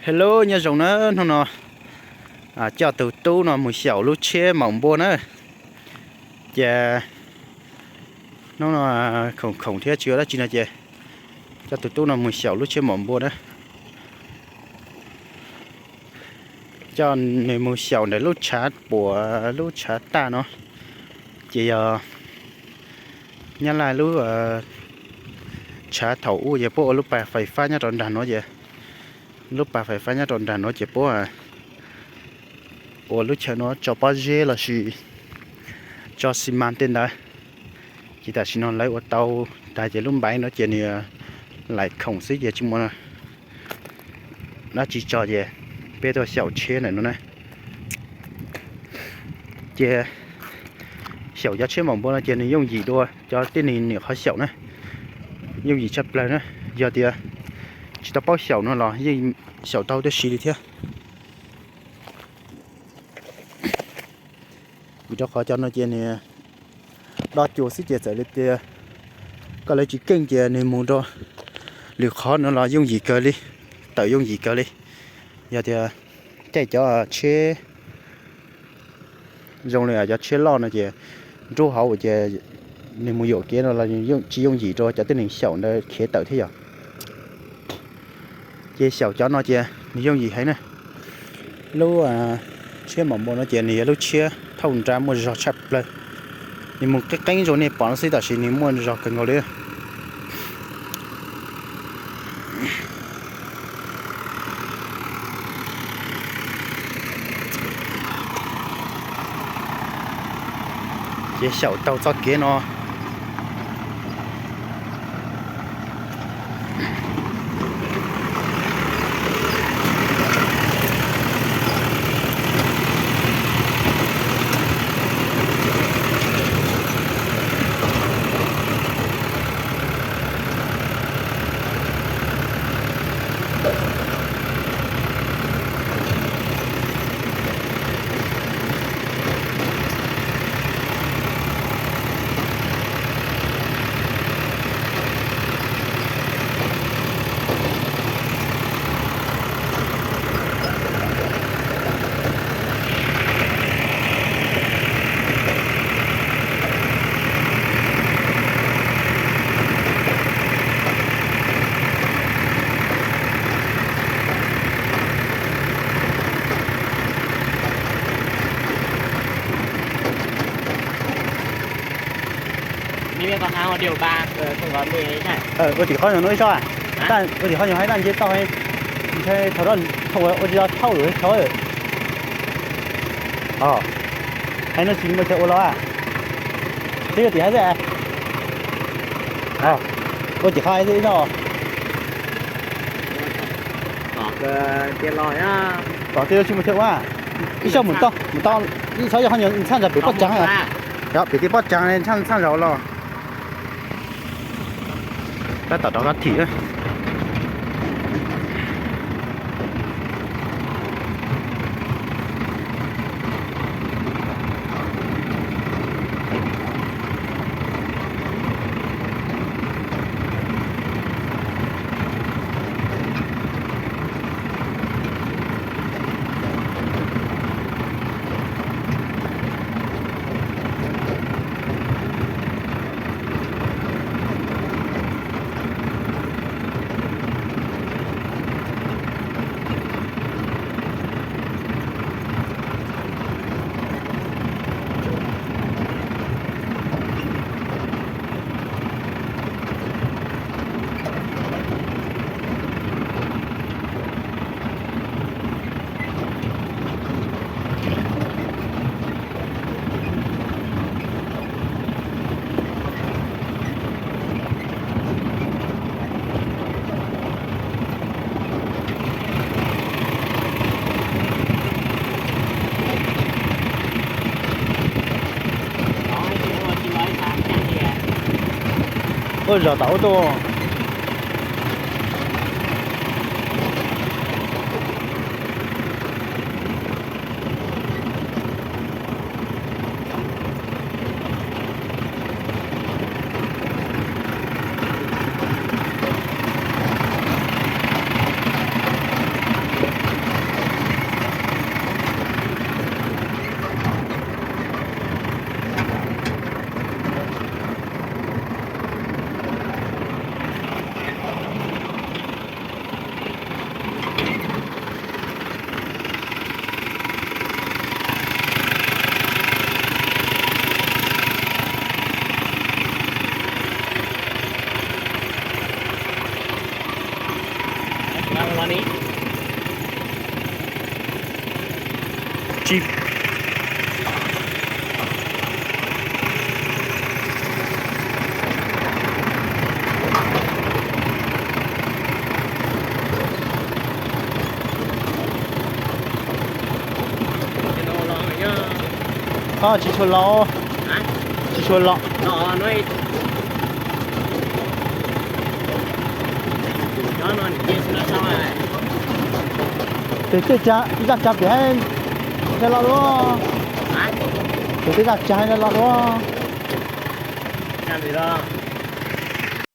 Hello, nyob zoo na, hnub no coj tus tub no mus xyaum lub tsheb maum npua na. Ces hnub no khoom khoom thiab tsis ua dab tsi no ces coj tus tub no mus xyaum lub tsheb maum npua na. Coj nws mus xyaum ntawm lub tshav puam lub tshav taj no, ces yog Nyab Laj lub tshav thaum ub ces puab ua lub pas fais fab nyob rau nrag nuav ces lub pas fais fab nyob rau nrag nuav ces puab ua lub chaw nuav tso pob zeb lossis tso xi mas tej ntawd. Ces tam sim no lawv ua tau tag ces lub npaiv no ces nws laim khoom xwb ces tsis muaj dab tsi tso ces peb tuaj xyaum tsheb ntawm no na. Ces xyaum cov tsheb maum npua no ces nws yooj yim dua cov tib neeg nyuam qhuav xyaum na, yooj yim tshaj plaws na. Yog tias tsis tau paub xyaum no los yeej xyaum tau tib si li thiab. Vim rau qhov cov no ces nws do cua xwb ces txawm li tias koj lawv tsis keej ces nws mus rau lwm qhov no los yooj yim kawg li, tawm yooj yim kawg li. Yog tias caij cov tsheb zoo li cov tsheb loj no ces nrub hauv ces nws mus yuam kev no los tsis yooj yim rau cov tib neeg xyaum ntawd khiav tawm thiab yog. Ces xyaum cov no ces nws yooj yim heev na. Lub tsheb maum npua no ces nws yog lub tsheb thauj nra muaj zog tshaj plaws. Nws mus qeeb qeeb zoo nej pom no xwb tab sis nws muaj zog kawg nkaus li. Ces xyaum taug txoj kev no. Ua tim qhov nyuag no ib zaug, ua tim qhov nyuag haib daj nce tau, ntshai thaum ua tsis tau thauj lawm tshauv. Haib no tsis muaj chaw ua los, twb ua tim haib xwb. Ua tim qhov haib xwb ib zaug. Tom tiag tsis muaj chaw ua, ib zaug mus tau, mus tau, ib zaug yog qhov nyuag ntxhaj ntawm pem pob tsav, pem tej pob tsav ntxhaj ntxhaj zaum los. Tab tom rov qab thim. Ua zos tom ub tuaj. Tsis tshua los, tsis tshua los. Tes tej zaj tsa pem hab los dua. Tes tej zaj tsa hab los dua.